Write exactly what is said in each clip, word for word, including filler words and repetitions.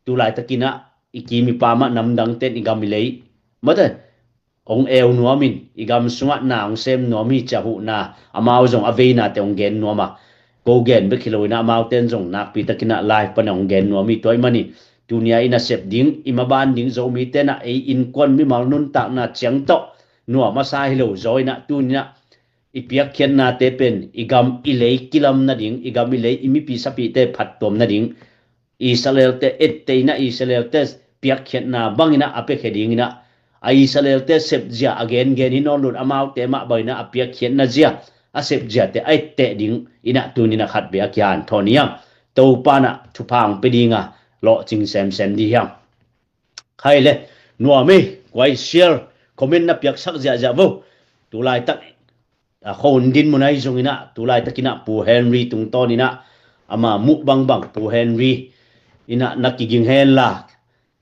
tu laitakin ah i kim i pam ah namdangte in i gam i lei, mate, hong eu nuam in, i gam sungah na hong sem nuam hi ci-a huhna, amau zong a veinate hong gen nuam a, ko gen bek hi lo in ah amaute in zong nakpi takin ah live pan ah hong gen nuam hi. Tua ahih manin tuni-a i nasep ding, i maban ding Zomite in ah ei innkuan mimal nuntakna ciang tawh nuam a sa hi lo zaw in ah tuni-in ah i piakkhiatnate pen i gam i lei kilam nading, i gam i lei i mipi sapite phattuam nading, Israelte etteh in ah Israelte piakkhiatna bangin ah a piakhia dingin ah, a Israelte sepzia a gengen hi nawn lo in amaute mah bangin ah a piakkhiatna zia, a sepziate a etteh dingin ah tuni-in ah khat bek a kihanthawn hi hang. Topa in ah thupha hong pia ding a, lawhcing semsem dih hi hang. Khai le, nuam ei, kua i share, comment na piaksak ziahziah vo. Tu laitak a khon dinmun ahi zongin ah, tu laitakin ah Pu Henry tungtawnin ah ama muh bangbang Pu Henry in ah na kiging hen la,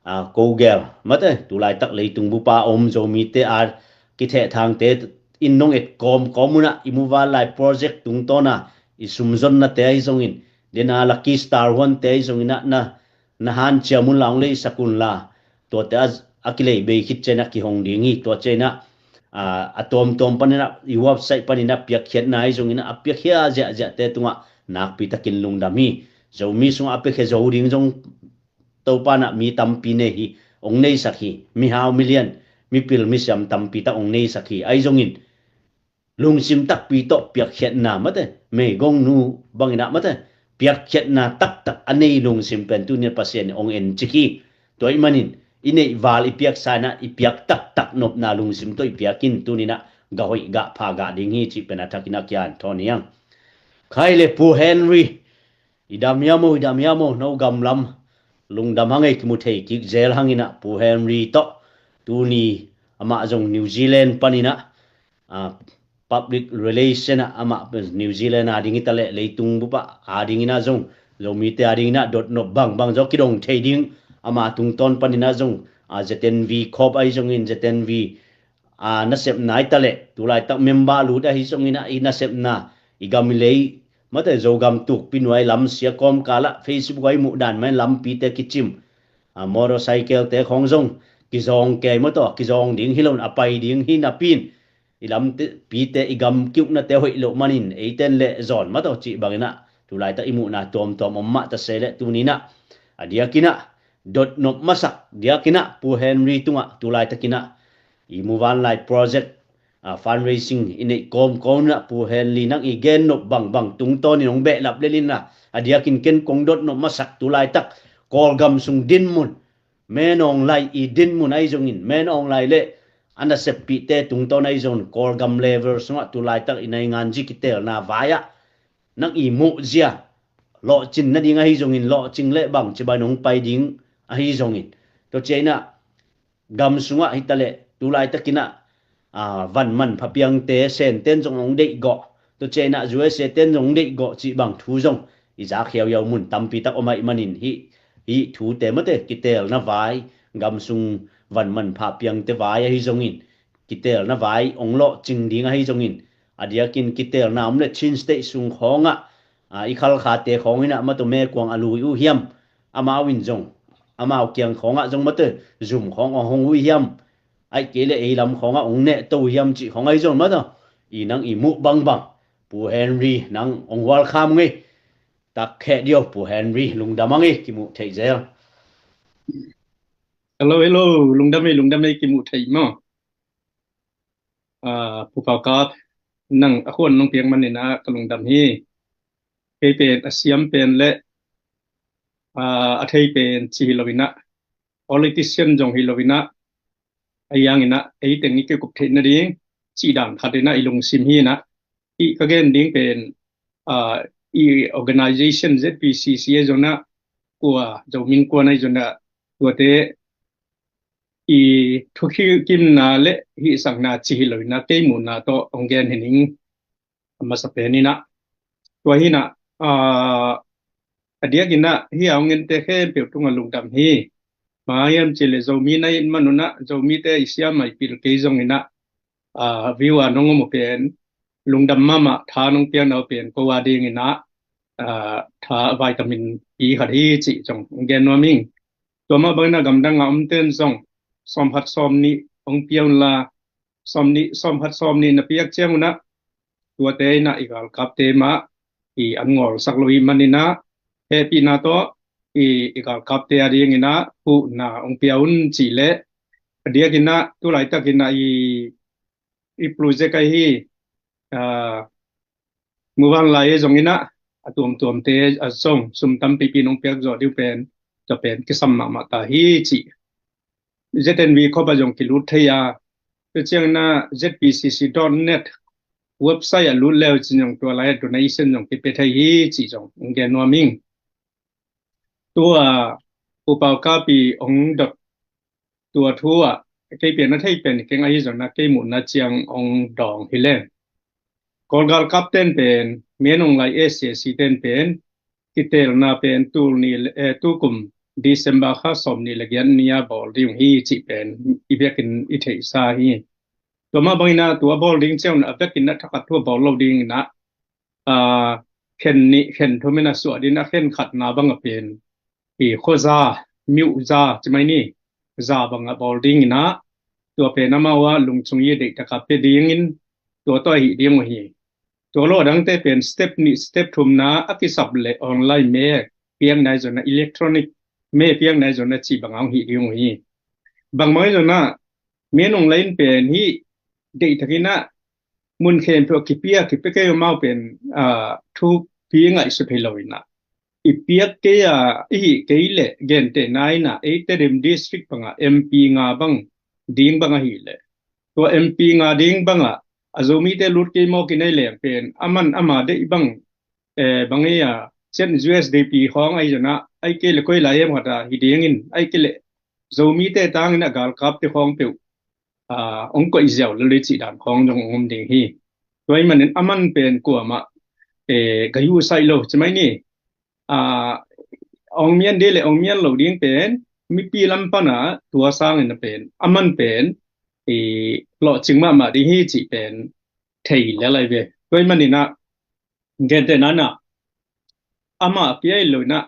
a, ko gel, mate, tu laitak leitung bup a om Zomite a kithehthangte in nong et kawmkawm un ah i muvanlai project tungtawn a i sumzonnate ahi zongin, den a Lucky Star huante ahi zongin ah na, na hanciam un la, hong leisak un la, tuate a, a kilei bei khit ciang ah kihong ding hi. Tua ciang ah, a, a tuamtuam panin ah, i website panin ah piakkhiatna ahi zongin ah a piakhia ziahziahte tungah nakpi takin lungdam hi. Zomi sungah a piakhia zo ding zong Topa in ah mi tampi nei hi, hong neisak hi. Mihau milian, mipil misiam tampi tak hong neisak hi. Ahi zongin lungsim takpi tawh piakkhiatna, mate, meigongnu bangin ah, mate, piakkhiatna taktak a nei lungsim pen tuni-in Pasian in hong encik hi. Tua ahih manin i neih val i piaksa in ah i piak taktak nopna lungsim tawh i piak in tuni-in ah gah hoih gah pha gah ding hi cih pen a thakin ah kihanthawn hi hang. Khai le Pu Henry, i dam hiam aw, i dam hiam aw, no gam lam lungdam hang ei, kimu thei kik zel hangin ah Pu Henry tawh tuni amah zong New Zealand panin ah, a, public relation ah amah New Zealand a ding hi ta leh leitung bup a dingin ah zong, Zomite a dingin ah dotnop bangbang zaw kidong thei ding, ama tungtawn panin ah zong, a, Z N V Corp ahi zongin, Z N V, a, nasepna hi ta leh, tu laitak member lut ahi zongin ah i nasepna, i gam i lei, mate, Zogam tukpi nuai lam sia kawmkal ah Facebook ah i muh dan mah in lampite kicim, a, motorcycle-te khawng zong kizawng kei, mate, kizawng ding hi lo in a pai ding hi napi in, i lampite, i gam ki-uknate hoih loh manin eite in leh zawn, mate, cih bangin ah tu laitak i muhna tuamtuam om mah ta se leh tuni-in ah, a diakin ah dotnop masak diakin ah Pu Henry tungah tu laitakin ah i muvanlai project, a, fundraising i neih kawmkawm in ah Pu Henry nang i gennop bangbang tungtawnin hong behlap lel in ah, a diakin ken kong dotnop masak tu laitak Kawlgam sung dinmun, Min Aung Hlaing i dinmun ahi zongin, Min Aung Hlaing le a naseppihte tungtawn ahi zongin Kawlgam level sungah tu laitak i naingan zi kitelna vai ah nang i muh zia, lawhcin nading ahi zongin, lawhcing leh bangci bangin hong pai ding ahi zongin, tua ciang ah gam sungah hi ta leh tu laitakin ah, a, van manpha piangte Sente in zong hong deih gawh, tua ciang ah U S A te in zong hong deih gawh cih bang thu zong i zak hiauhiau mun tampi tak om ahih manin hih, hih thute, mate, kitelna vai, gam sung van manpha piangte vai ahi zongin, kitelna vai hong lawhcing ding ahi zongin, a diakin kitelna om leh Chin State sung khawng ah, a, i Khalkhate khawng in ah, mate, mekuang a lui uh hiam, amau in zong, amau kiang khawng ah zong, mate, zum khawng hong hong uh hiam, ahih kei leh ei lam khawng ah hong nehto uh hiam cih khawng ahi zong, mate, i nang i muh bangbang Pu Henry nang hong welcome ung ei. Tak kheh dih aw Pu Henry, lungdam hang ei, kimuh theih zel. Hello, hello, lungdam ei, lungdam ei, kimuh theih maw. A, Pu Pau Kap, nang a khuan nong piak manin ah ka lungdam hi. Kei pen a siam pen le, a, a thei pen ci hi lo in ah, politician zong hi lo in ah, a hiang in ah ei teng i kikup theih nading cih dan khat in ah i lungsim hi in ah, i ka gen ding pen, a, i organization Z P C C ahi zong ah, kua Zomi Innkuan ahi zong ah, tuate i thukhikimna le hihsakna ci hi lo in ah, kei muhna tawh hong gen hi ning, a masa pen in ah. Tua hi in ah, a, a diakin ah hih a hong ente khempeuh tungah lungdam hi. Bang hang hiam cih leh Zomi na hih man un ah, Zomite i siam a i pil kei zong in ah, a, view a nong om uh pen lungdam mahmah, tha nong piakna uh pen ko a ding in ah, a, tha vitamin pi khat hi cih zong hong gen nuam ing. Tua mah bangin ah gamdang a omten zong sawmkhat sawmnih hong pia unla, sawmnih, sawmkhat sawmnih na piak ciang unah tuate in ah i galkapte mah i an ngawlsak lo i hih manin ah hehpihna tawh i, i galkapte a dingin ah huhna hong pia un cih leh, a diakin ah tu laitakin ah i, i project ahi, ah, muvanlai zong in ah a tuamtuamte a zong sum tampipi nong piak zawh ding pen, tua pen kisam mahmah ta hi cih Z N V khop ah zong kilut thei a, tua ciangin ah Z P C C dot net website ah lut le uh cin zong tua lai ah donation zong kipia thei hi cih zong hong gen nuam ing. Tua U Pau Kapi hong dot tua thu ah kei pen a thei pen keng ahi zongin ah kei muhna ciang hong dawng hi leng, Kawl galkapten pen, Min Aung Hlaing S A C ten pen kitelna pen tul ni le, eh, tukum December kha sawmnih le giat ni a bawl ding hi cih pen i biakinn i theihsa hi. Tua mah bangin ah tua bawl ding ciang a biakinn ah thakhat thu a bawl lo dingin ah, ah, khen nih khen thum in a suah ding a, khen khatna bang a pen i khuaza, miuhza ci mai ni, za bang a bawl dingin ah tua pen amau a lungchung i deihtak a pia dingin tua tawh ahih ding uh hi. Tua lo a dangte pen step nih step thumna a kisap le online me piak nai zongin ah, electronic me piak nai zongin ah cih bang a hong hih ding uh hi. Bangbang ahi zongin ah Min Aung Hlaing pen hih deihtakin ah mun khempeuh a kipia, kipia kei amau pen, ah, thupi ngaihsut hi lo in ah i piak kei a, i hih kei leh gentehna in ah ei Tedim district bang a M P nga bang ding bang ahih leh, tua M P nga ding bang ah a Zomite lut kei mawk i nei leng pen aman ama deih bang, eh, bang ei a, cian U S D P khawng ahi zongin ah, ahih kei leh koi lai hiam khat a hi dingin, ahih kei leh Zomite tangin ah galkapte khawng peuh, ah, hong koih ziau lel hi cih dan khawng zong hong om ding hi. Tua ahih manin aman pen kuamah, eh, gayuhsaih lo ci mai ni, ah, hong mian ding le hong mian lo ding pen mipi lam pan ah tua sangin a pen aman pen, eh, lawhcing mahmah ding hi cih pen thei lel ahi ve. Tua ahih manin ah gentehna in ah amah kia hi lo in ah,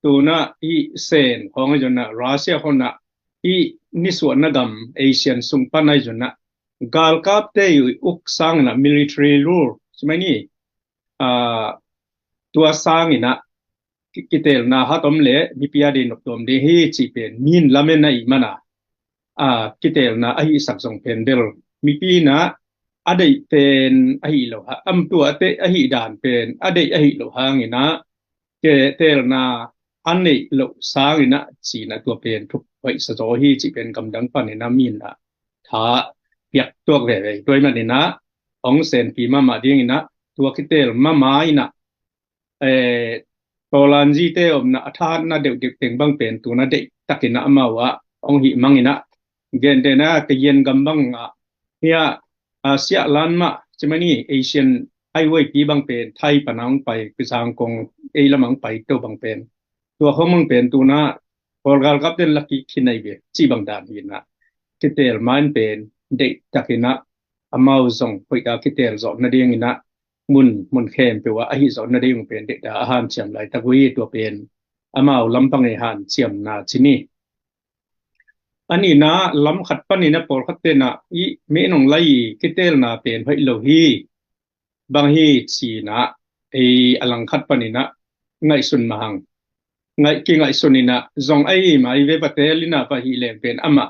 tu in ah i Sen khawng ahi zongin ah, Russia khawng in ah, i nisuahna gam ASEAN sung pan ahi zongin ah galkapte i uk sangin ah military rule ci mai ni, ah, tua sangin ah ki-, kitelna hat om leh mipi a ding noptuam ding hi cih pen min lamen ahih man a, ah, kitelna a hihsak zong pen bel mipi in ah a deih pen ahi lo hang, a tuate ahih dan pen a deih ahi lo hangin ah kitelna a neih loh sangin ah ci-in ah tua pen thuhoih sa zaw hi cih pen gamdang panin ah mi in ah tha piak tuak veve. Tua ahih manin ah hong senpi mahmah dingin ah tua kitel mahmah in ah, eh, tawlanzite omna a thahatna deuhdeuh teng bang pen tu in ah deihtakin ah amau ah hong hih mangin ah, gentehna ah Kayin gam bang ah hih a, ah, Siah Lan mah ci mai ni, ASEAN highway pi bang pen Thai pan a hong pai, Zangkong ei lam a hong pai to bang pen, tua khawng bang pen tu in ah Kawl galkapten la kik khin ahi ve cih bang dan hi in ah kitel ma in pen deihtakin ah amau zong hoih a kitel zawh nadingin ah mun, mun khempeuh ah ahi zawh nading pen deihta a hanciam laitak uh hi. Tua pen amau lam pan ei hanciamna ci ni. A nihna, lam khat panin ah pawlkhatte in ah i Min Aung Hlaing i kitelna pen hoih lo hi, bang hi ci-in ah ei a lang khat panin ah ngaihsun mah hang, ngaih, kingaihsun in ah zong ahi mah i ve, va tel in ah va hih leng pen amah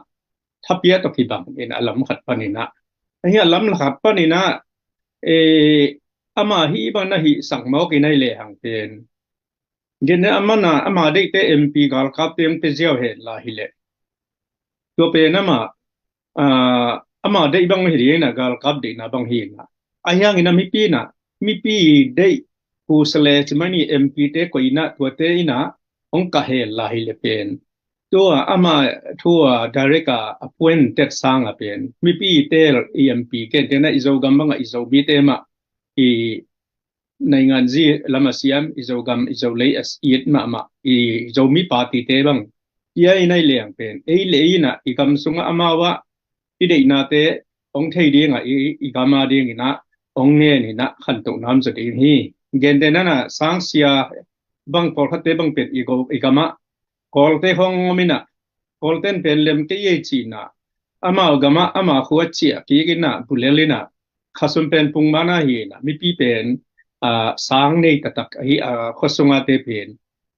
tha pia tawh kibang in a lam khat panin ah, ahi a lam khat panin ah, eh, amah hih bang na hihsak mawk i nei lehang pen, gentehna ah amah, amah deihte M P galkapte hong pia ziau hen la hi leh, tua pen amah, ah, amah deih bang hi ding in ah galkap deihna bang hi in ah, ahi hangin ah mipi in ah, mipi deih pu sa le ci mai ni, M P te koih in ah tuate in ah hong kah hen la hi leh pen, tua amah thu a direct a appointed sang a pen mipi tel i M P, gentehna ah i Zogam bang ah i Zomite mah i nainganzi lam a siam, i Zogam, i Zolei a si it mahmah, i Zomi party te bang pia i nei leng pen ei le ei in ah i gam sung ah amau ah i deihnate hong thei ding ah i, i gam a dingin ah hong ngen in ah khantohna om zaw ding hi. Gentehna in ah sangsia bang pawlkhatte bang pen i go, i gam ah Kawlte khawng om in ah Kawlten pen lem kei ei ci-in ah, amau gamah ama khua ciah kik in ah, bulel in ah, khasum pen pungman ahi in ah, mipi pen sang nei taktak ahi a, khuasung ate pen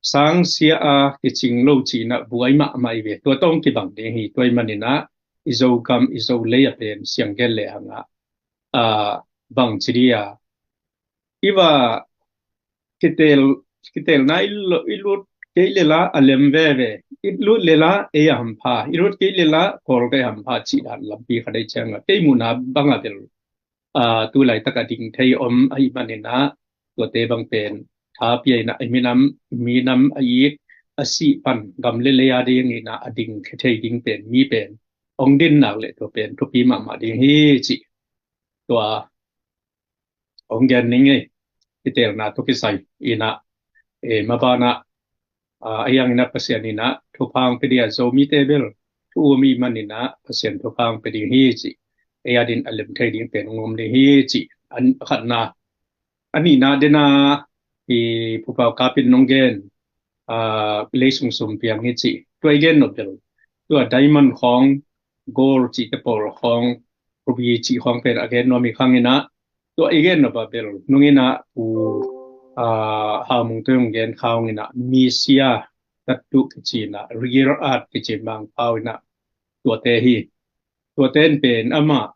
sang sia a kicing lo ci-in ah buai mahmah hi ve. Tua tawh kibang ding hi. Tua ahih manin ah i Zogam i Zolei a pen siang gen lehang ah, bang ci dia, i va kitel, kitelna i lut kei lela a lem veve, i lut lela ei a hampha, i lut kei lela Kawl ka ei hampha cih dan lampi khat ei ciang ah, kei muhna bang a bel tu laitak a ding thei om ahih manin ah, tuate bang pen tha pia in ah, i minam, minam a it, a sih pan gam le lei a ding in ah a ding thei ding pen mi pen ong din nak leh tua pen thupi mahmah ding hi cih tua ong gen ning ei. Kitelna tawh kisai in ah, maban ah a hiang in ah Pasian in ah thupha ong pia dia, Zomite bel thu um ahih manin ah Pasian thupha ong pia ding hi cih, ei a din a lem thei ding pen ong om ding hi cih, a khatna. A nihna dena i Pu Pau Kap in ong gen, lei sungsum piang hi cih, tua i gen nop bel, tua diamond khawng, gold cihte pawl khawng, ruby cih khawng pen a gen nuam hi khang in ah, tua i gen nop a bel nung in ah Pu Hau Mung Toi ong gen khawng in ah, misia tattuh kici in ah, rare earth kici Mangpau in ah, tuate hi. Tuate in pen amah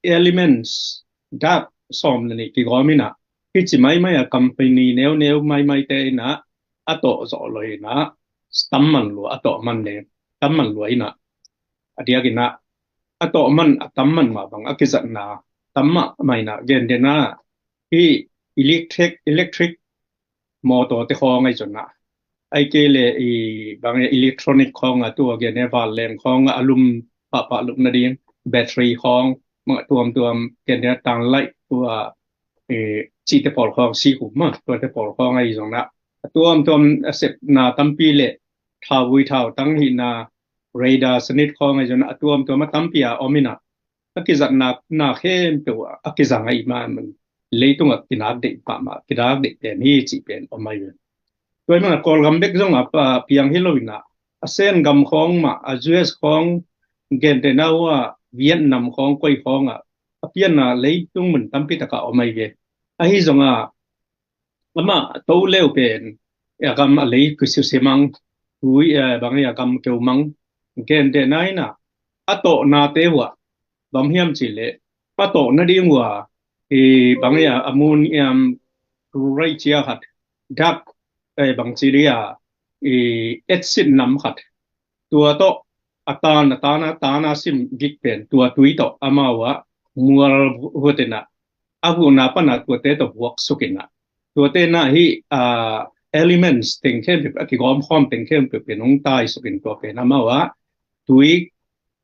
elements dak sawm le nih kigawm in ah, kici maimai a, company neuneu maimaite in ah a tawh zawh lo in ah, tamman lua, a tawh man ne tamman lua in ah, a diak in ah a tawh man, a tam man mah bang a kizatna tam mahmah in ah, gen den ah hih electric, electric motor te khawng ahi zong ah, ahih kei leh i bang e, electronic khawng a, tua gen e, vanleng khawng a, a lum pahpah lupna ding, battery khawng, mah tuamtuam, gen e, tanlai tua, cihte pawl khawng, sikum mah tuate pawl khawng ahi zong ah, a tuamtuam a sepna tampi le thauvui thautang hihna, radar sanit khawng ahi zong ah, a tuamtuam a tampi a om in ah, a kizatna, na khempeuh a kizang ahih man, leitungah kinak deih mahmah, kinak deih pen hi cih pen om ahi ve. Tua ahih man a Kawlgam bek zong a piang hi lo in ah, a Sen gam khawng mah, a U S khawng, gentehna uh a Vietnam khawng, koi khawng ah a pianna leitung mun tampi takah om ahi ve. Ahi zong ah amah to leu pen a gam a lei kisiusia mang, tui, bang e, a gam keu mang, gentehna in ah a tawhnate uh ah bang hiam cih leh, a tawh nading uh ah, bang e, a mun iam, rei cia khat, dak, bang ci dia, acid nam khat, tua tawh a tan, a tan, a tan a sim gik pen tua tui tawh amau ah mual vut in ah, a vuhna pan ah tuate tawh vuak suk in ah, tuate in ah hih elements teng khempeuh, a kigawm khawm teng khempeuh pen hong tai suk in, tua pen amau ah tui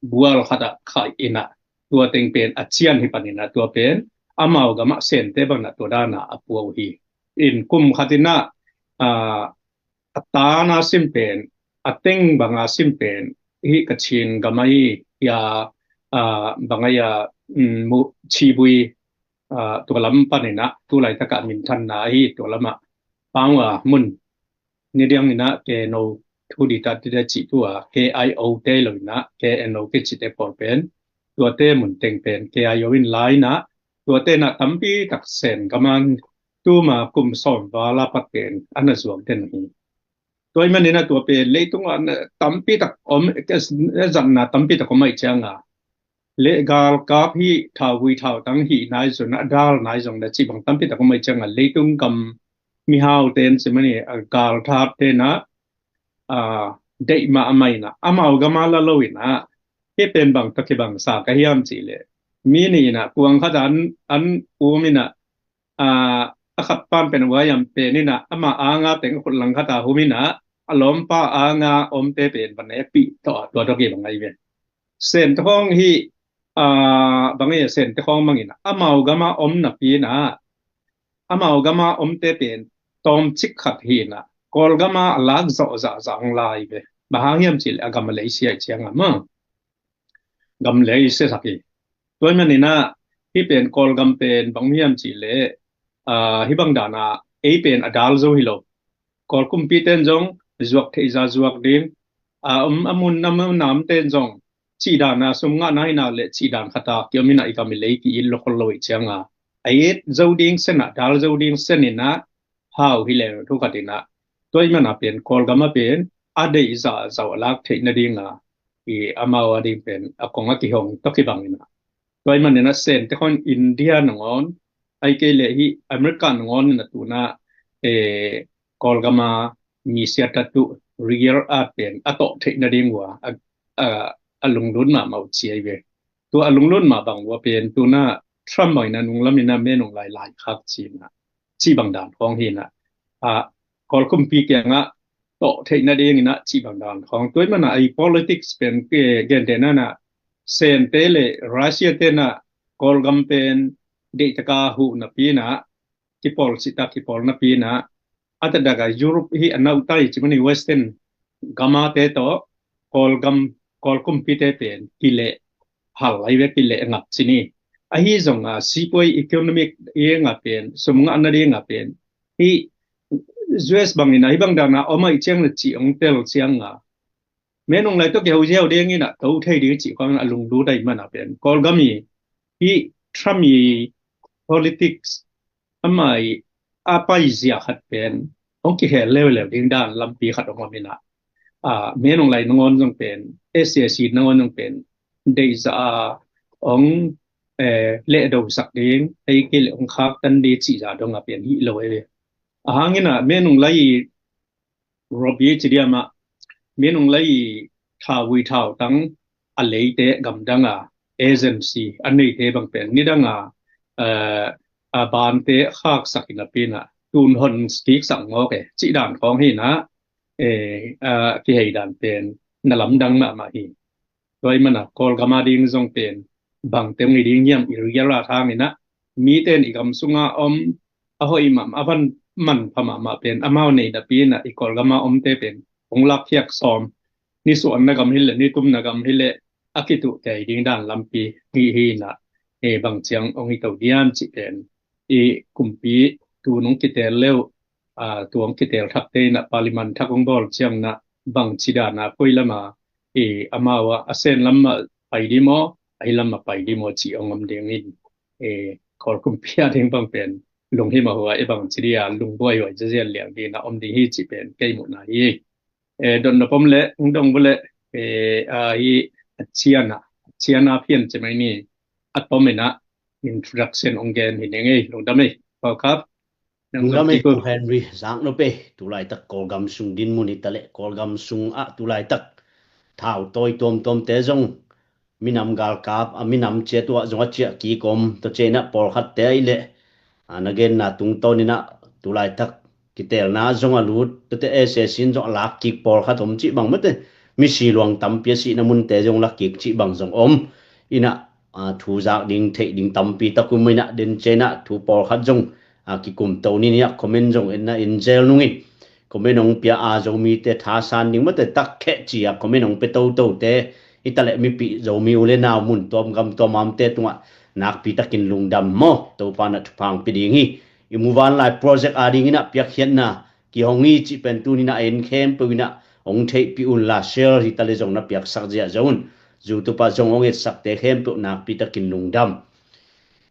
bual khat ah khaih in ah, tua teng pen a cian hi pan in ah, tua pen amau gam ah Sente bang in ah tua dan a a pua uh hi. In kum khat in ah a tan a sim pen, a teng bang a sim pen hih Kachin gam ahi a, bang ahi a, Chibui, tua lam pan in ah tu laitak ah minthanna ahi, tua lam ah pang uh a mun, ni diang in ah K N O, thu di ta ti da cih tu a, K I O te lo in ah K N O kici te pawl pen, tuate mun teng pen K I O in la in ah, tuate in ah tampi tak Sen gam ah tuma kum sawm val a pat pen a na zuak den hi. Tua ahih man in ah tua pen leitung ah tampi tak om, zatna tampi tak om ahih ciang a, le galkap hih, thauvui thautang hih nai zong ah, dal nai zong ah, cih bang tampi tak om ahih ciang a, leitung gam mihau ten ci mani, a galthat ten ah, deih mahmah in ah, amau gam ah la lo in ah, hih pen bang tawh kibang sa ka hiam cih leh, mi nih in ah kuang khat ah an, an um in ah, a khat pan pen a uaiam pen in ah, ama anga teng khut lang khat ah hum in ah, a lawmpa anga omte pen va nekpih tawh, tua tawh kibang ahi ve. Sente khawng hih, bang e, Sente khawng mang in ah, amau gam ah om napi in ah, amau gam ah omte pen tawmcik khat hi in ah, Kawlgam ah a lak zawh zahzah hong lai ve. Bang hang hiam cih leh a gam a lei sia ahih ciang a maw, gam lei sia sak hi. Tua ahih man in ah hih pen Kawlgam pen bang hiam cih leh, hih bang dan ah ei pen a dal zo hi lo. Kawl kumpi ten zong zuak theih zah zuak ding, a om a mun a mun a omte zong cih dan a sum ngahna hi nak leh cih dan khat a kiom in ah i gam i lei ki-it lo khol lo ih ciang a, a it zo ding sen ah, dal zo ding sen in ah, hau hi leng thu khat in ah, tua ih man a pen Kawlgam a pen a deih zah zau a lak theih nading a, i amau a ding pen a kong a kihong tawh kibang in ah, tua ih man in ah Sente khawng India nangawn, ahih kei leh hih America nangawn in ah tu in ah, eh, Kawlgam a misiat a tuh real a pen a tawh theih nading uh a, a, a lunglut mahmah uh ci ahi ve. Tua a lunglut mah bang uh a pen tu in ah Trump bang in ah nunglam in ah Min Aung Hlaing laikhak ci in ah, cih bang dan khawng hi in ah, a, Kawl kumpi kiangah tawh theih nading in ah cih bang dan khawng. Tua ih man ah a i politics pen, eh, gentehna in ah Sente leh Russia te in ah Kawlgam pen deih tak a huh napi in ah, kipawl cih tak kipawl napi in ah, a taktak a Europe hih a nautai ci mani Western gam a te tawh Kawlgam, Kawl kumpite pen kileh hal ahi ve, kileh ngap ci ni. Ahi zong a sipuai economic ih ngap pen, sum ngah nading a pen, hih U S bang in ah hih bang dan a om a ih ciang na cih hong tel ciang a, Min Aung Hlaing tawh kiho ziau ding in ah to thei ding cih khawng a lunglut a ih man a pen Kawlgam i hih Trump i politics amah i a paizia khat pen hong kikhel leuleu ding dan lampi khat hong om in ah, a, Min Aung Hlaing nangawn zong pen, S A C nangawn zong pen deih zah a hong, eh, lehdo sak ding, ahih kei leh hong khaktan ding cih zah dong a pen hi lo ahi ve. A hang in ah Min Aung Hlaing i Robbie ci diam ah, Min Aung Hlaing i thauvui thautang a leite gamdang a agency a neite bang pen nidang a, eh, a bante khaksak in a pi in ah tun hon kiksak ngawk e cih dan khawng hi in ah, eh, a kihei dan pen na lamdang mahmah hi. Tua ih man a Kawlgam a ding zong pen bangte hong hi ding hiam i real a hang in ah, mite in i gam sung a om a hoih mahmah, a van manpha mahmah pen amau nei napi in ah i Kawlgam a omte pen hong lakkhiat sawm, nisuahna gam hi leh nitumna gam hi leh a kituh kei ding dan lampi hi hi in ah, eh, bang ciang hong hi to diam cih pen i kumpi tu in hong kitel leu, a, tu hong kitel thakte in ah Parliament thak hong bawl ciang in ah bangci dan a koi lam a, i, amau a, a Sen lam a pai ding maw, ahi lam a pai ding maw cih hong om ding in, i, Kawl kumpi a ding bang pen lunghimawh a, i bangci ding a lungbuai huai zazian liang ding in ah om ding hi cih pen kei muhna hi. Eh, dotna pom leh hong dong bawleh, eh, a, hi a cian a, a cian a phian ci mai ni, a tom in ah introduction hong gen hi ning ei, lungdam ei, Paul Kap. Lungdam ei, Pu Henry, zak nop ei. Tulaitak Kawlgam sung dinmun hi ta leh, Kawlgam sung ah tulaitak thautawi tuamtuamte zong minam galkap, a minam ciat uh ah zong a ciah kik om, tua ciang in ah pawlkhatte ahih leh, a, na genna tungtawn in ah tulaitak kitelna zong a lut, tuate S A C in zong a lak kik pawlkhat om cih bang mate, misi luang tampi a sihna munte zong lak kik cih bang zong om. In ah, a, thu zak ding, theih ding tampi tak um in ah, den ciang in ah thu pawlkhat zong, a, kikumto ni in ah comment zong en in ah en zel nung in. Comment hong pia a Zomite thasan ding mate, tak kheh ci a comment hong pia totote hi ta leh, mipih Zomi u le nau mun tuam gam tuam amte tungah nakpi takin lungdam maw, Topa in ah thupha hong pia ding hi. I muvanlai project a ding in ah piakkhiatna kihong hi cih pen tuni in ah en khempeuh in ah hong theihpih un la, share hi ta leh zong na piaksak ziahziah un. YouTube ah zong hong etsakte khempeuh nakpi takin lungdam.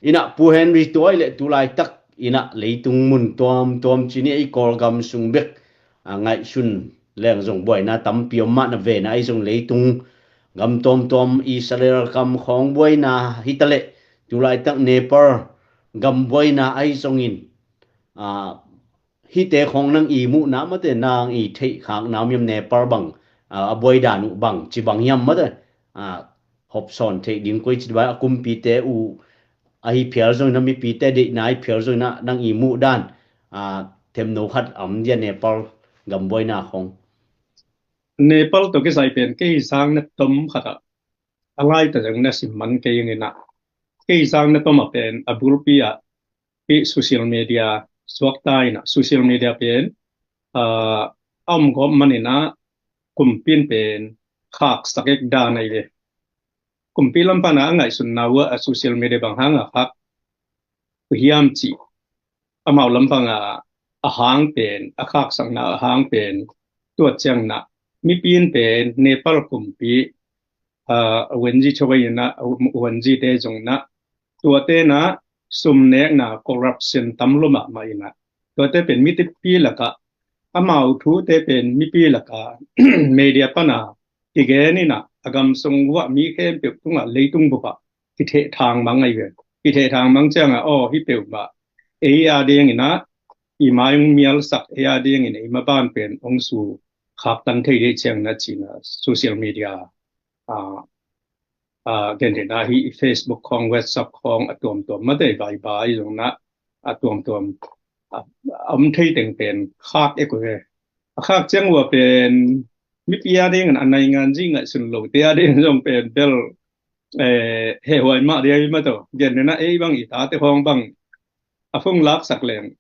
In ah Pu Henry, tua ahih leh tulaitak in ah leitung mun tuamtuam ci ni, i Kawlgam sung bek, a, ngaihsun leng zong buaina tampi om mah, na vena ahi zong leitung gam tuamtuam, Israel gam khawng buaina hi ta leh, tulaitak Nepal gam buaina ahi zongin, a, hihte khawng nang i muhna mate, nang i theih khakna om hiam, Nepal bang, a, a buai dan uh bang ci bang hiam mate, a, hopsawn theih ding koi ci bai, a kumpite uh ahi phial zong in ah, mipite deihna ahi phial zong in ah, nang i muh dan, a, themno khat a om dia, Nepal gam buaina khawng? Nepal tawh kisai pen kei sang na tom khat ah, a laita zong na sim man kei ing in ah, kei sang na tom ah pen a bulpi ah hih social media suakta in ah, social media pen, a, a om gawp man in ah kumpi in pen khaksak ek dan ahi ve. Kumpi lam pan a a ngaihsunna uh ah a social media bang hang a khak uh hiam cih, amau lam pan a a hang pen, a khaksakna a hang pen, tua ciang in ah mipi in pen Nepal kumpi, ah, Wenji Chawai in ah, Wenji te zong in ah, tuate in ah sum nekna corruption tam lua mahmah in ah, tuate pen mipi lakah, amau thute pen mipi lakah media pan a kigen in ah, a gam sung uah mi khempeuh tungah, leitung bupah kitheh thang mang ahi ve. Kitheh thang mang ciangah, aw, hih peuhmah ei a ding in ah i mai hong mialsak, ei a ding in ah i maban pen hong su khaktan thei dih ciang in ah, ci in ah, social media, ah, ah, gen in ah, hih Facebook khawng, WhatsApp khawng a tuamtuam, mate, Viber zong in ah a tuamtuam, ah, a om thei teng pen khak ek uh ve. A khak ciang uah pen mipi a ding in ah, a naingan zi ngaihsun lote a ding zong pen bel, eh, hehhuai mah ding hi mah tawh. Gen in ah ei bang i tate khawng bang a phung laksak leng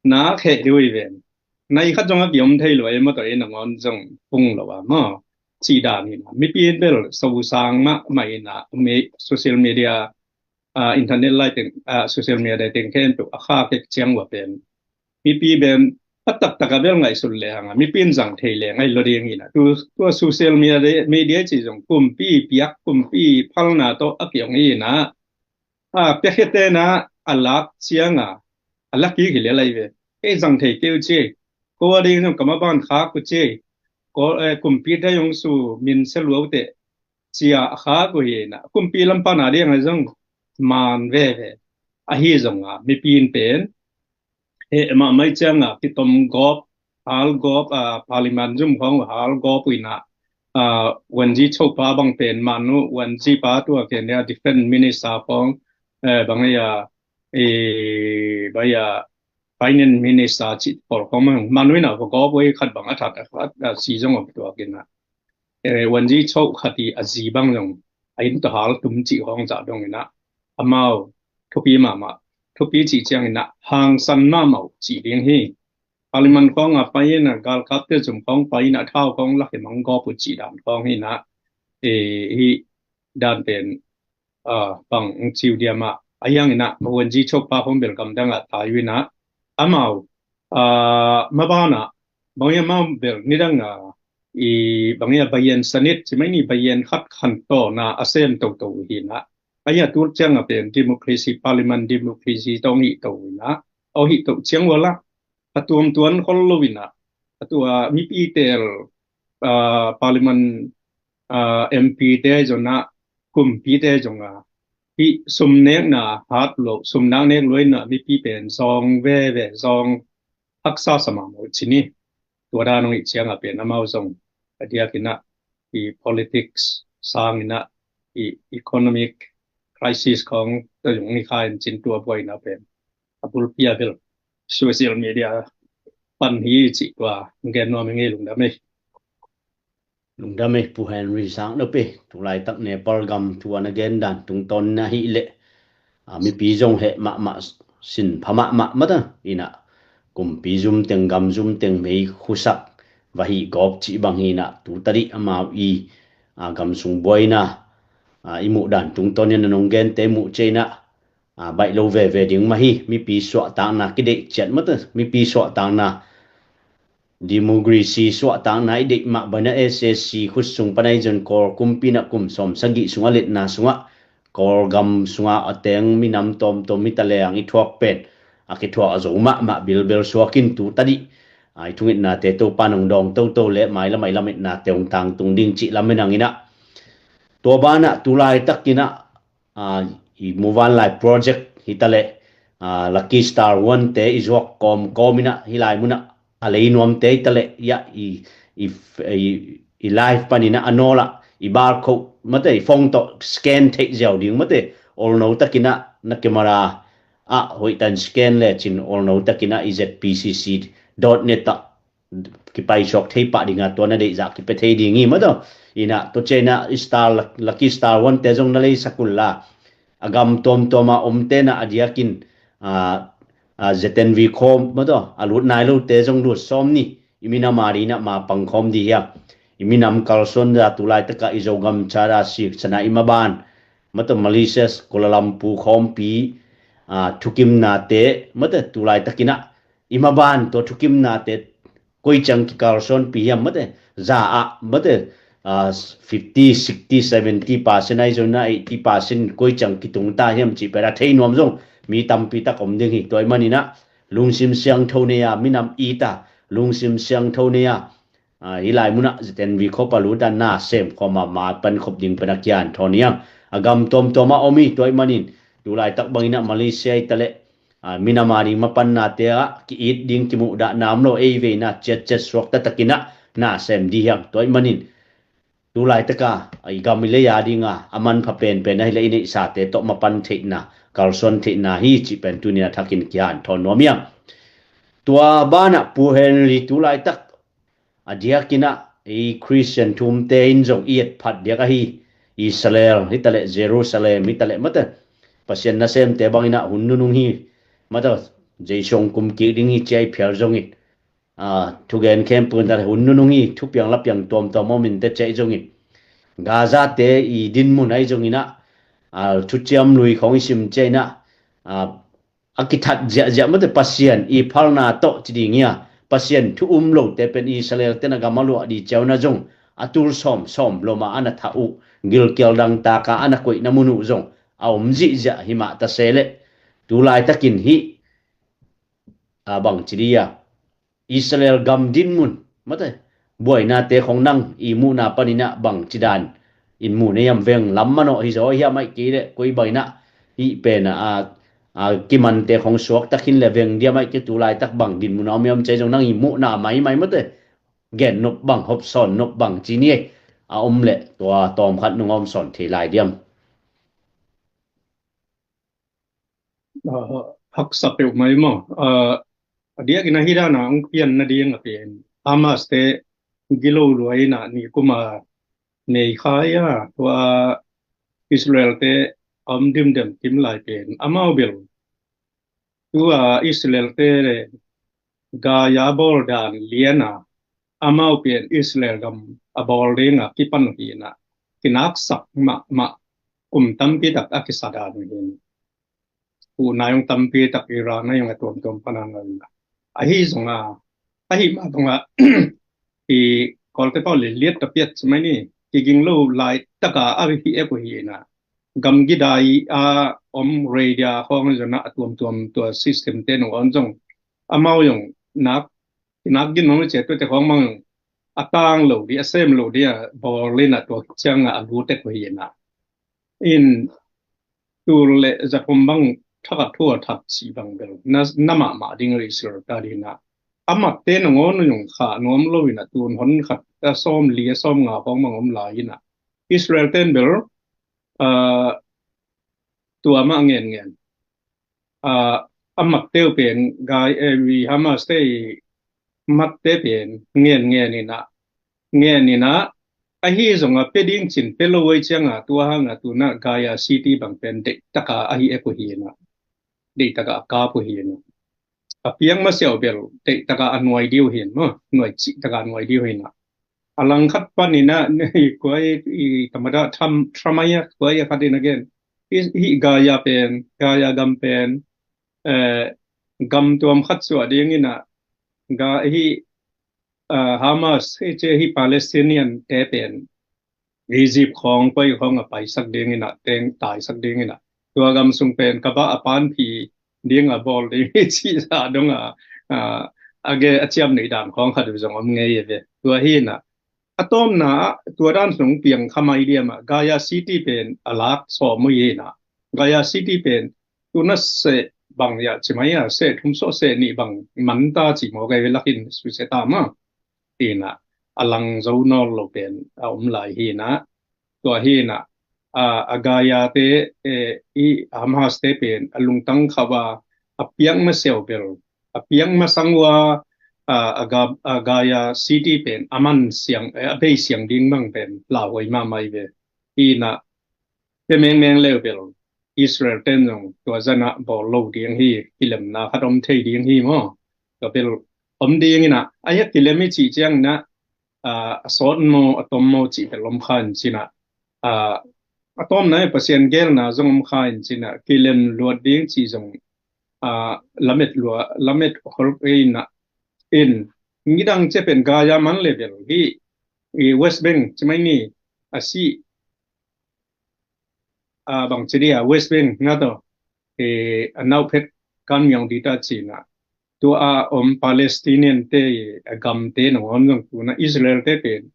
nak heh ding uh hi ven. Nai khat zong a kiom thei lua hi mah tawh, ei nangawn zong phung lo a maw, cih dan hi in ah, mipi in bel sosang mahmah in ah, me-, social media, ah, internet lai teng, ah, social media teng khempeuh a khak ek ciang uah pen mipi pen a taktak a bel ngaihsun leng a, mipi in zang thei leng ahi lo ding hi in ah. Tu, tua social media, media cih zong kumpi piak, kumpi phalna tawh a kiong hi in ah, a, piakhia te in ah a lak ciang a, a lak kik hi lel ahi ve. Kei zang thei kei uh ci ei. Ko a ding zong ka maban khak uh ci ei. Ko, eh, kumpi te hong su min sia lua uh teh, ci a a khak uh hi in ah, kumpi lam pan a ding a zong man veve. Ahi zong a, mipi in pen heh mahmah ciang a, kitom gawp, hal gawp, ah, parliament zum khawng hal gawp uh in ah, ah, Wenji Cho pa bang pen, man uh, Wenji pa tua ken dia defense minister khawng, eh, bang ia, eh, bang ia finance minister cih pawl khawng man uh in ah, gawp uh khat bang a that a, a, a si zong om tuak in ah, eh, Wenji Cho khat i a zi bang zong a inn tawh hal tum cih khawng zah dong in ah, amau thupi mahmah, thupi cih ciang in ah hangsan mahmah uh cih ding hi. Parliament khawng a pai in ah, galkapte zum khawng pai in ah, thau khawng lak hi mang gawp uh cih dan khawng hi in ah, eh, hih dan pen, ah, bang hong ci uh diam ah, a hiang in ah, Wenji Cho pa khawng bel gamdang ah tai uh in ah, amau, ah, maban ah, bang hiam, amau bel nidang ah, i bang hiam, bayan sanit, ci mai ni, bayan khat khantohna a sem toto uh hi in ah, a hiang tul ciang a pen democracy, parliament democracy tawh hong hih to uh in ah, a hih to ciang uah lah a tuamtuan khol lo in ah, a tua mipi tel, ah, parliament, ah, M P te zong ah, kumpi te zong ah, hih sum nekna hat lo, sum nak nek lo in ah, mipi pen zawng veve, zawng haksa sa mahmah uh ci ni. Tua dan hong hih ciang a pen amau zong a diak in ah, i politics sang in ah, i economic crisis khawng tawh zong hi kha in cin, tua buai in ah pen a bulpi a bel social media pan hi cih tua gen nuam hi ing ei. Lungdam ei. Lungdam ei, Pu Henry Sang Nop ei. Tulaitak Nepal gam thu a na gen dan tungtawn in ah hi leh, a, mipi zong heh mahmah, sin pha mahmah mata in ah, kumpi zum teng, gam zum teng mei khusak va hih gawp cih bang hi in ah, tu tadih amau i, a, gam sung buaina, a, i muh dan tungtawn in ah, nong gente muh ciang in ah, a, baih lo veve ding mah hi. Mipi suahtakna kideih ciat mata, mipi suahtakna, democracy suahtakna i deih mah bang in ah, S A C khut sung pan ahi zong Kawl kumpi in ah kum sawm sagih sungah, letna sungah Kawl gam sungah a teng minam tawmtawm hi ta leng, i thuak pen a kithuah zo mahmah bilbel suak in, tu tadih, a, i thungetnate Topa in hong dawng toto leh, mailam ah i lametnate hong tangtung ding cih lam in ah, tua banah tulaitak in ah, a, i muvanlai project hi ta leh, a, Lucky Star One te i zuak kawmkawm in ah, hih lai mun ah a lei nuamte hi ta leh, ia, i, i, i, i live pan in ah, a nawl ah i barcode mate, i phone tawh scan theih ziau ding mate, olno tak in ah na camera ah hoih tak in scan lecin, olno tak in ah i Z P C C dot net ah kipaisuak thei pah ding a, tua na deihzah kipia thei ding hi mah tawh. In ah, tua ciang in ah Star, Lucky Star One te zong na leisak un la, a gam tuamtuam a omte in ah a diakin, a, a, Z N V khawm mah tawh, a lut nai lote zong lut sawm ni. I minam a ding in ah ma pang khawm ding hi a. I minam kalsuan za, tulaitak ah i Zogam charter siksan a i maban mah tawh, Malaysia, Kuala Lumpur khawmpi, a, thukimnate mah tawh, tulaitak in ah i maban tua thukimnate koi ciang kikalsuanpih hiam mate, za ah mate, ah, fifty, sixty, seventy percent ahi zongin ah eighty percent koi ciang kitung ta hiam cih pen a thei nuam zong mi tampi tak om ding hi. Tua ahih manin ah lungsim siangtho nei a, minam it a, lungsim siangtho nei a, ah, hih lai munah Z N V khop a lut a na sem khawm a, ma pan khop ding pen a kihanthawn hi hang. A gam tuamtuam ah om hi. Tua ahih manin tu laitak bangin ah Malaysia hi ta leh, ah, minam a ding mapannate ah ki-it ding kimuhdahna om lo, ei veina ciatciat suak taktakin ah na sem ding hi hang. Tua ahih manin tu laitak a i gam i lei a ding a a manpha penpen ahih leh i neihsate tawh mapan theihna, kalsuan theihna hi cih pen tuni-in a thakin kihanthawn nuam hi hang. Tua banah Pu Henry tu laitak a diakin ah i Khristian thumte in zong i etphat diak ahi Israel hi ta leh, Jerusalem hi ta leh mate, Pasian nasemte bangin ah hun nunung hi mate, Jesu hong kum kik ding hi ci-a i phial zongin, ah, thugen khempeuh in ta leh hun nunung hi, thupiang lapiang tuamtuam om in teh ci-a i zongin, Gaza-te i dinmun ahi zongin ah, ah, Thuciam Lui khawng i sim ciangin ah, ah, a kithat ziahziah mate, Pasian i phalna tawh ci ding hi a, Pasian thu um lote pen Israel-te in a gam a luah ding ciangin ah zong a tul sawmsawm lom a a na thah uh, gilkial dangtak a a na koihna mun uh zong a om zihziah hi mah ta se leh, tu laitakin hih, ah, bang ci ding a, Israel gam dinmun mate, buainate khawng nang i muhna panin ah bang ci dan in mu na hiam? Veng lam manawh hi zaw hiam, ahih kei leh koi bangin ah hih pen ah, ah, kimante khawng suak ta khin leh veng diam, ahih kei leh tu laitak bang dinmun a om hiam ci-a i zong nang i muhna maimai mate, gen nop bang, hopsawn nop bang ci ni ei, a om leh tua tawmkhat nong hopsawn thei lai diam? Ah, haksa peuhmah maw. Ah, a diakin ah hih dan a hong pian nading a pen Hamas-te gilo lua in ah nikum a nei khai a, tua Israel-te a om dimdem kim lai pen amau bel tua Israel-te le Gaza bawl dan lian a, amau pen Israel gam a bawl ding a kipan uh hi in ah, kinaksak mahmah, kum tampi tak a kisa dan uh hi in, unau tampi tak Iran a zong a tuamtuam pan a ngah in ah. Ahi zong a, ahi mah bang a i Kawlte tawh liliat ta piat ci mai ni, kiging lo laitak a a hih ek uh hi in ah, gamgi dai a om radio khawng zong a tuamtuam tua system-te nong on zong, amau zong nak, nak gin nong ciat tuate khawng mang a tang lo ding, a sem lo ding a bawl in ah tua ciang a a lut ek uh hi in ah. In tul le zathum bang thak a thu a thak cih bang bel na, na mahmah ding a Israel-te ading in ah, a matte nangawn uh zong khah nuam lo in ah, tun hon khat a sawmli a sawmnga khawng bang om lai in ah, Israel-te in bel, ah, tua mah ngenngen. Ah, a matte uh pen Gaza, eh, Hamas-te i matte pen ngenngen in ah, ngen in ah, ahi zong a pia ding ci-in pia lo uh hi ciang a, tua hang a tu-in ah Gaza City bang pen deihtak a a hih ek uh hi in ah, deihtak a a kap uh hi in ah, a piang masiah uh bel deihtak a a nuai ding uh hi in maw, nuai cihtak a a nuai ding uh hi in ah. A langkhat panin ah, i kua i, i tamada tham, thamai a kua i a khat in a gen, i, hih Gaza pen, Gaza gam pen, eh, gam tuam khat suah ding in ah, Ga, hih, ah, Hamas, hih ci, hih Palestinian-te pen Egypt khawng, koi khawng a paisak ding in ah, teng taisak ding in ah, tua gam sung pen ka bah a panpih ding a bawl ding hi cih zah dong a, a, a ge a ciam neih dan khawng khat uh zong om ngei a ve. Tua hi in ah, a tawpna ah tua dan sung piang kha mai diam ah, Gaza City pen a lak sawm uh hi in ah, Gaza City pen tu na seh bang hiam ci mai a, seh thum sawh seh nih bang man ta ci maw, kei ve lakin sui seh ta maw. Hi in ah, a lang zo nawn lo pen a om lai hi in ah, tua hi in ah, a, a Gaza-te, eh, i Hamas-te pen a lungtang khauh a, a piang masiah uh bel, a piang masang uh a, a, a Ga, a Gaza City pen a man siang, eh, a bei siang ding bang pen lauhuai mahmah hi ve. Hi in ah, pia mengmeng le uh bel Israel-te'n zong tua zan ah bawl lo ding hi, kilemna khat om thei ding hi maw. Tua bel om ding in ah, a hia kilem i cih ciangin ah, ah, a sawt maw, a tom maw cih bel om kha in cin ah, ah, a tawpna i Pasian geelna zong om kha in cin ah, kilem luat ding cih zong, ah, lamet lua, lamet hol in ah, in Nidang cia pen Gaza man level hi, i West Bank ci mai ni, a si, a bang ci dia West Bank na to, i a nau phet kan miang di ta cina. Tua a om Palestinian te a gamte nangawn zong tuna Israel te pen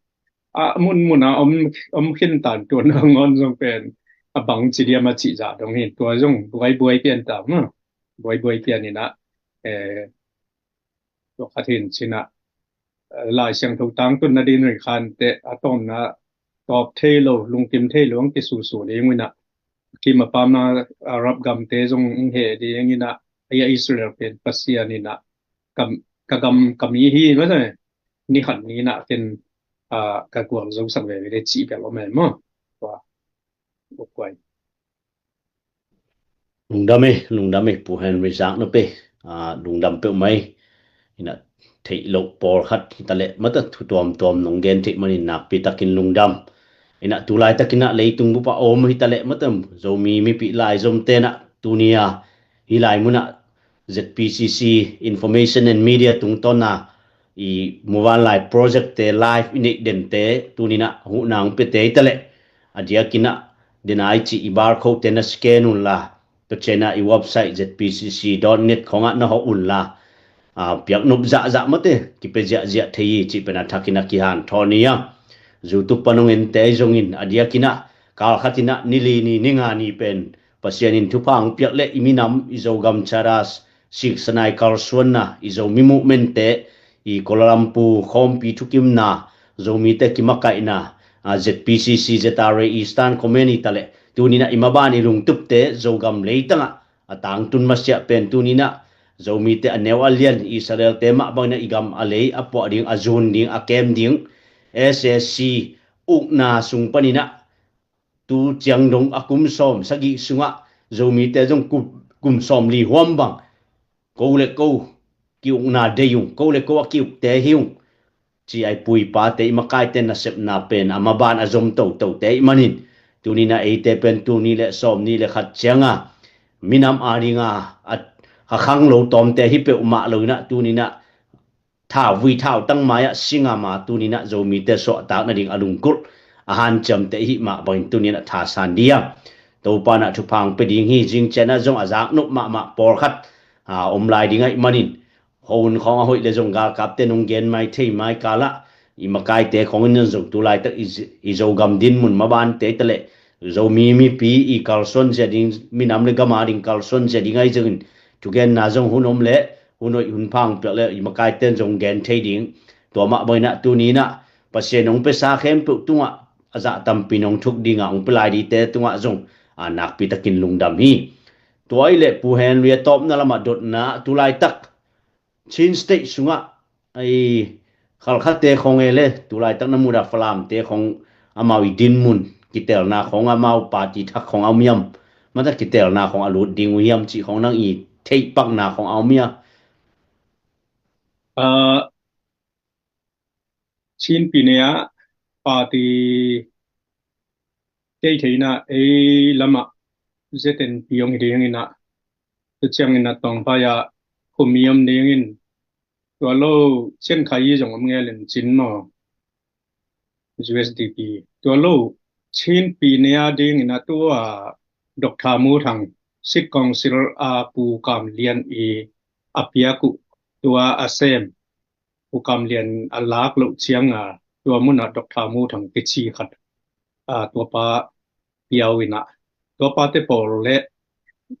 a munmun a om, om khin tan tua nangawn zong pen a bang ci dia ma ci za dong hin tua zong buai buai pian ta ma. Buai buai pian ina, eh, tua khat hin cina, eh, Lai Siangtho tangtun na din ri khan te a tawmna tawp thei lo, lungkim thei lo ang kisusu ding ina. Kim a pamna Arab gamte zong ing he ding ina, a Israel pen Pasian ina kam, ka gam kami hi ma sa ni khat ni na ken, ah, ka gual zo sak ve ve de ci bel om em mo. Tua, uk kuai. Lungdam e, lungdam e, Pu Henry zak na pe, ah, lungdam peuh mai. Ina theih loh pawlkhat hi ta leh mata thu tuamtuam nong gen theih manin nakpi takin lungdam. Ina tulai takin ah leitung bup a om hi ta leh mata Zomi mipi lai zom te na tunia hi lai muna Z P C C Information and Media tungtawna i muvanlai project te live i neih den te tunina huhnang pia te hi ta leh a diakina dena i ci i barcode te na scan unla, tua ciana i website Z P C C dot net khongah na hawh unla, a, piaknop zahzah mate kipia ziahziah thei hi cih pen a thakin a kihan thawn hi a. Zutup pan hong ente zongin a diakina kalkhatina nili ni ninga ni pen Pasian in thupha hong piak le i minam i Zogam Charas siksanai kalsuanna i Zomi movement te i Kuala Lumpur khawmpi thukimna Zomite kimakaihna, a, Z P C C Z R A Eastern Command i ta leh tunina i maban i lungtupte Zogam leitangah a tangtun masiah pen tunina Zomite a neu a lian Israel te mah bangina i gam a lei a puah ding a zun ding a kem ding S A C ukna sung panina tu ciang dong a kum sawm sagih sungah Zomite zong kum, kum sawm li huam bang ko le ko kiukna dei ung, ko le ko a kiukte hi ung. Ci ai pui pate i makaite nasepna pen a maban a zom totote i manin tunina eite pen tuni le sawm ni le khat cianga minam a dinga a, a khang lo tawmte hi peuhmah lo ina tunina thauvui thautang mai-ah singama tunina Zomite suahtak nading a lungkulh a hanciamte i hih mah bangin tunina thasan dia Topa na thupha hong pia ding hi. Zingciana zong a zaknop mahmah pawlkhat, a, om lai ding ahih manin houn khawng a hoih le zong galkapte nong gen mai thei mai kalah i makaite khawngin zong tulaitak i, i Zogam dinmun mabante ta leh Zomi mipi i kalsuan zia ding minam le gama ding kalsuan zia ding ahi zongin thugenna zong hun om le hun hoih hun phang piak le i makaiten zong gen thei ding. Tua mah bangina tunina Pasian hong pesa khempeuh tungah a zah tampi nong thuk dinga hong pia lai dite tungah zong a nakpi takin lungdam hi. Tua ahih leh Pu Henry a tawpna lamah dotna tulaitak Chin State sungah ai khalkhate khong e le tulaitak na muda Falamte khong amau i dinmun kitelna khong amau party thak khong a um hiam? Mata kitelna khong a lut ding uh hiam cih khong nang i theihpakna khong a um hiam? Ah, Chin pi nei ah party kei theina ei lamah Z N P hong hi dingina tu ciangina tongpai ah khumi om dingin tua lo Chiang Khai zong om ngelin Chin maw? U S D P. Tua lo Chin pi nei a dingina tua Doctor Mu Thang State Council a Pu Kam Lian i a piak uh tua a sem Pu Kam Lian a lak loh cianga tua muna Doctor Mu Thang kici khat, a, tua pa piau ina tua pa te pawl le,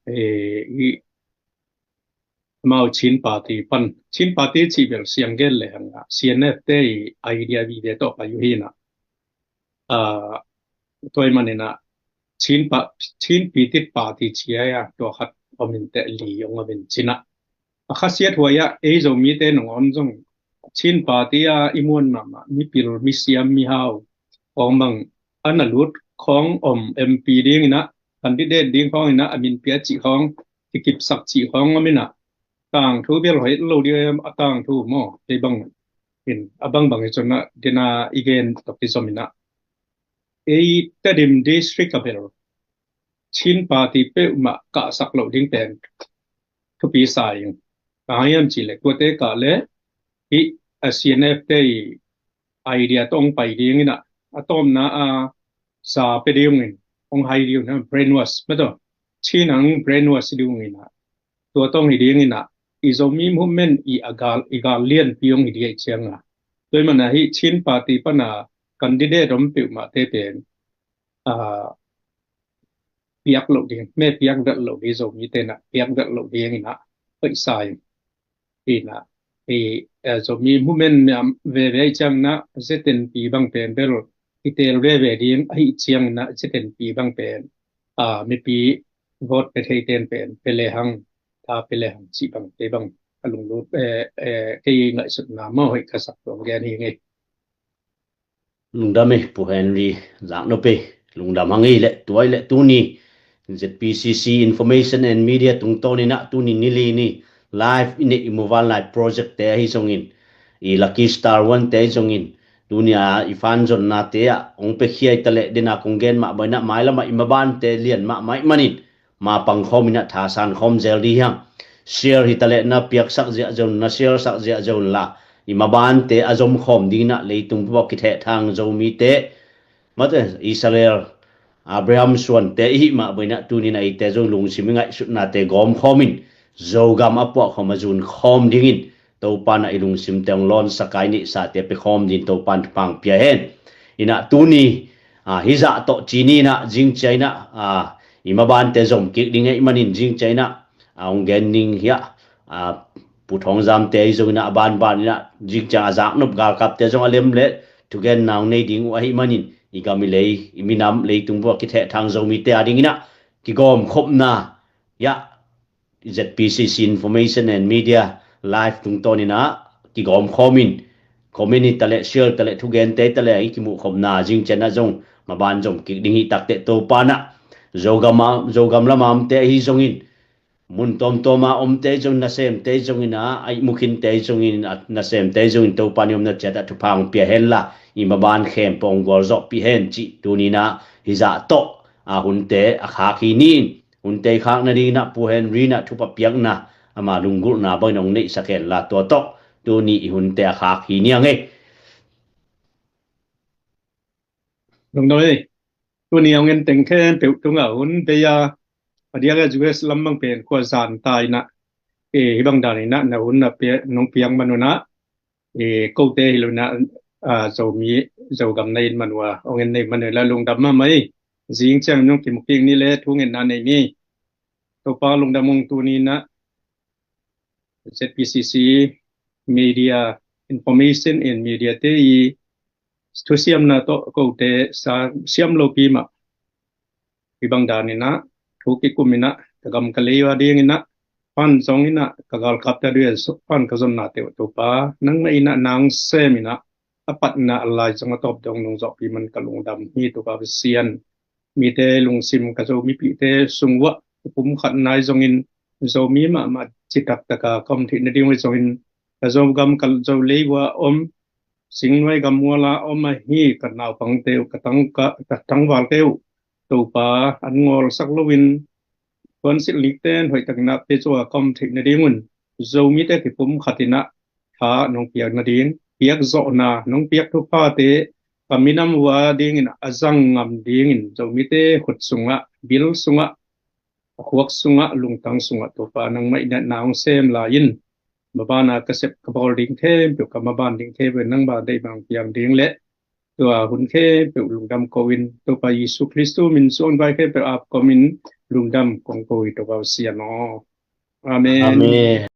eh, i amau Chin Party pan Chin Party cih bel siang gen le hanga C N F te i idea vive tawh pai uh hina. Ah, tua i manina Chin pa Chin pitit party cia a tua khat omin te li ong omin Chin ah a khasiat huai ah ei Zomite nong om zong Chin party a i muan mahmah mipil misiam mihau khong bang a na lut khong om M P dingina candidate ding khongina a min pia cih khong kikipsak cih khong omina tangthu bel hoih lo ding em a tangthu maw kei bang in a bangbang hi cun a dena i gen tok i zomina ei Tedim district a bel Chin party peuhmah kahsak loh ding pen thupi sa ing. Ka hang hiam cih leh tuate kah le hih a C N F te i idea tawh hong pai ding in ah, a tawpna a sa pe ding in, hong hai ding in ah, brainwash mah tawh, Chin ah hong brainwash ding in ah, tua tawh hong hi ding in ah, i Zomi movement i a gal, i gal lianpi hong hi ding ahih ciangin ah, tua ahih manin ah hih Chin party pan a candidate om peuhmah te pen, ah, piak loh ding, me piak vet loh ding, Zomi te in ah piak vet loh ding in ah, hoih sa in. Ina, i, eh, Zomi movement miam veve ahih ciangin ah, Z N P bang pen bel i teel veve ding ahih ciangin ah, Z N P bang pen, ah, mipi vote pe thei ten pen pe lehang, tha pe lehang cih bang, kei bang ka lunglut, eh, eh, kei ngaihsutna mah hoih ka sak tuang gen hi ngei. Lungdam ei, Pu Henry, zak nop ei, lungdam hang ei leh, tua i leh tuni Z P C C Information and Media tungtawn in ah tuni nili ni live i neih i mobile live project te ahi zongin, i Lucky Star One te ahi zongin, tuni a i fan zonnate ah hong pia khia i ta leh, den a kong gen mah bang in ah mailam ah i mabante lian mahmah ahih manin, ma pang khawm in ah thasan khawm zel ding hi hang. Share hi ta leh na piaksak ziahziah un, na share sak ziahziah un la, i mabante a zom khawm ding in ah leitung bup ah kithehthang Zomite, mate, Israel, Abraham suante i hih mah bang in ah tuni in ah eite zong lungsim i ngaihsutnate gawm khawm in, Zogam a puah khawm a zun khawm ding in, Topa in ah i lungsimte hong lawnsak a, i neihsate pia khawm ding in Topa in thupha hong pia hen. In ah tuni, ah, hih zah tawh ci ni in ah, zingciang in ah, ah, i mabante zom kik ding ahih manin, zingciang in ah, ah, hong gen ding hi ah, ah, Pu Thawng Zamte ahi zongin ah, a banban in ah, zingciang a zak nop galkapte zong a lem leh thugenna hong nei ding uh ahih manin, i gam i lei, i minam, leitung bup ah kithehthang Zomite a ding in ah kigawmkhopna, ya, Z P C C Information and Media live tungtawn in ah kigawmkhawm in, comment hi ta leh, share ta leh, thugente hi ta leh, i kimuhkhopna zingciang ah zong maban zom kik ding hi. Takteh Topa in ah Zogam a, Zogam lam a omte ahi zongin, mun tuamtuam a omte zong, nasemte zongin ah, a ihmu khinte zongin, a nasemte zongin Topa in i omna ciat ah thupha hong pia hen la, i maban khempeuh hong gualzawhpih hen cih tuni in ah hih zah tawh, ah, hunte a khak hi ni in, hunte i khak nading in ah Pu Henry in ah thupha piakna, ama lunggulhna bang in hong neihsak hen la, tua tawh tuni i hunte a khak hi ni hang ei. Lungdam ei. Tuni hong en teng khempeuh tungah hun bei a, a diak a U S lam bang pen khua zan ta in ah, eh, hih bang dan in ah na hun na pia, nong piak man un ah, eh, kote hi lo in ah, ah, Zomi, Zogam na inn man uh a hong en na inn man uh a, lungdam mahmah ei. Zingciang nong kimu kik ni leh thu ngetna nei ni. Topa lungdam ung. Tuni in ah Z P C C Media, Information and Media te i thusiamna tawh kote sa siam lopi mah, hih bang dan in ah thu kikum in ah, ka gam ka lei a ding in ah, pan zong in ah, ka galkapte a ding in ah, pan ka zonnate uh Topa nangmah in ah na hong sem in ah, a patna a lai zong a tawp dong nong zawhpih man ka lungdam hi Topa Pasian. Mite lungsim, ka Zo mipihte sung uah ka pumkhat nai zongin, Zomi mahmah citak taka ka om theih nading uh zongin, ka Zogam ka Zo lei uah om, singnuai gam uah la om ahi ka naupangte uh, ka tang, ka, ka tangvalte uh Topa an ngawlsak loin, puansilh likte in hoih takin ah pia zaw a ka om theih nadingun, Zomite kipumkhat in ah tha nong piak nading, piak zawhna, nong piak thuphate ka minam uah dingin a zang ngam dingin, Zomite khut sungah, bil sungah, a khuak sungah, lungtang sungah Topa nangmah in ah na hong sem lai in, maban a ka sep ka bawl ding khempeuh, ka maban ding khempeuh nangmah deih bang piang ding leh, tua hun khempeuh lungdam ko in, Topa Jesu Khristu min suang vai khempeuh ap ko in lungdam kong ko hi Topa Pasian aw. Amen. Amen.